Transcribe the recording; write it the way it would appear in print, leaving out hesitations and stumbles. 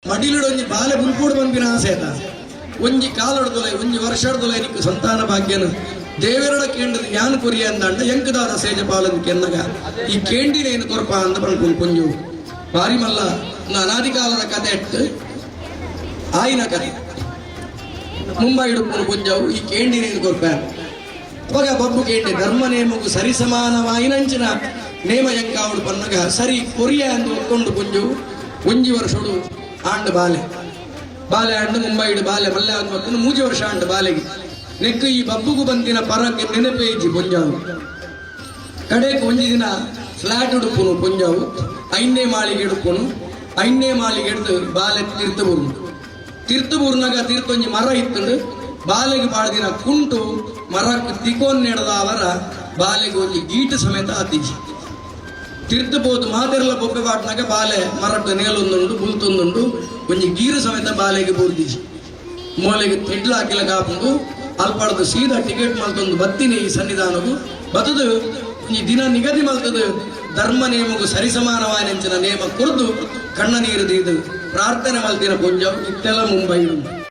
ಮಡಿಲುಡೊಂಜಿ ಬಾಲೆ ಬುಲ್ಪೋಡು ಪನ್ಪಿನ ಆಸೆ ಆತ. ಒಂಜಿ ಕಾಲೊಡ್ದುಲೈ, ಒಂಜಿ ವರ್ಷಡ್ದುಲೈ ನಿಕ್ಕ್ ಸಂತಾನ ಭಾಗ್ಯನ್ ದೇವೆರೆಡ ಕೇಂಡದ್ ಯಾನ್ ಕೊರಿಯೆ ಅಂದಾಂಡ ಎಂಕ್ ದಾದ ಸೇಜ ಪಾಲಂದ್ ಕೆನ್ನಗ ಈ ಕೇಂಡಿನ ಏನ್ ಕೊರ್ಪ ಅಂದ್ ಪನ್ಪುಂಡು ಪೊಂಜೊವು. ಬಾರಿ ಮಲ್ಲ ಉಂದು ಅನಾದಿ ಕಾಲದ ಕತೆ ಅಟ್ಟ್ ಆಯಿನ ಕತೆ. ಮುಂಬೈಡ್ ಉಪ್ಪುನ ಪೊಂಜೊವು ಈ ಕೇಂಡಿನ ಏನ್ ಕೊರ್ಪೆ. ಅಪಗ ಬಬ್ಬು ಕೇಂಡೆ ಧರ್ಮ ನೇಮೊಗು ಸರಿಸಮಾನವಾಯಿನಂಚಿನ ನೇಮ ಎಂಕಾವೊಡು ಪನ್ನಗ ಸರಿ ಕೊರಿಯೆ ಅಂದ್ ಒತ್ತೊಂಡು ಪೊಂಜೊವು ಒಂಜಿ ವರ್ಷೊಡು ಆಂಡ್ ಬಾಲೆ. ಬಾಲೆ ಆಂಡ್ ಮುಂಬೈಡ್ ಬಾಲೆ ಮಲ್ಲೆ ಆದ್ ಬತ್ತ್ಂಡ್ ಮೂಜಿ ವರ್ಷ ಆಂಡ್ ಬಾಲೆಗ್. ನೆಕ್ಕ್ ಈ ಬಬ್ಬುಗು ಬಂತಿನ ಪರಕ್ ನೆನಪೇ ಇಜ್ಜಿ ಪೊಂಜಾವು. ಕಡೆಕ್ ಒಂಜಿ ದಿನ ಫ್ಲಾಟ್ ಉಪ್ಪುನು ಪೊಂಜಾವು ಐನ್ನೇ ಮಾಳಿಗೆ ಉಪ್ಪುನು ಐನ್ನೇ ಮಾಳಿಗೆಡ್ದ್ ಬಾಲೆ ತಿರ್ತ್ ಬೂರುಂಡು. ತಿರ್ತ್ ಬೂರ್ನಗ ತಿರ್ತ್ ಒಂಜಿ ಮರ ಇತ್ತ್ಂಡ್ ಬಾಲೆಗ್ ಪಾಡ್ದಿನ ಕುಂಟು ಮರಕ್ ತಿಕೊಂನೆಡ್ದಾವರ ಬಾಲೆಗ್ ಒಂಜಿ ಗೀಟ್ ಸಮೇತ ಆತಿಜಿ. ತಿರ್ತ್ ಪೋದು ಮಾತೆರ್ಲ ಬೊಬ್ಬೆ ಪಾಡ್ನಗ ಬಾಲೆ ಮರಟ್ ನೇಲೊಂದುಂಡು ಬುಲ್ತೊಂದುಂಡು ಒಂಜಿ ಗೀರು ಸಮೇತ ಬಾಲೆಗ್ ಬೂರ್ದಿಜಿ. ಮೋಲೆಗ್ ತೆಡ್ಲ ಹಾಕಿಲಕ ಆಪುಂಡು ಅಲ್ಪಡ್ದ್ ಸೀದಾ ಟಿಕೆಟ್ ಮಲ್ತೊಂದು ಬತ್ತಿನಿ ಈ ಸನ್ನಿಧಾನೊಗು ಬತ್ತ್ದ್ ಒಂಜಿ ದಿನ ನಿಗದಿ ಮಲ್ತ್ದ್ ಧರ್ಮ ನೇಮೊಗು ಸರಿಸಮಾನವಾಯಿನಂಚಿನ ನೇಮ ಕೊರ್ದು ಕಣ್ಣ ನೀರು ದೀದ್ ಪ್ರಾರ್ಥನೆ ಮಲ್ತಿನ ಪೊಂಜವು ಇತ್ತೆಲ ಮುಂಬೈ ಉಂಡು.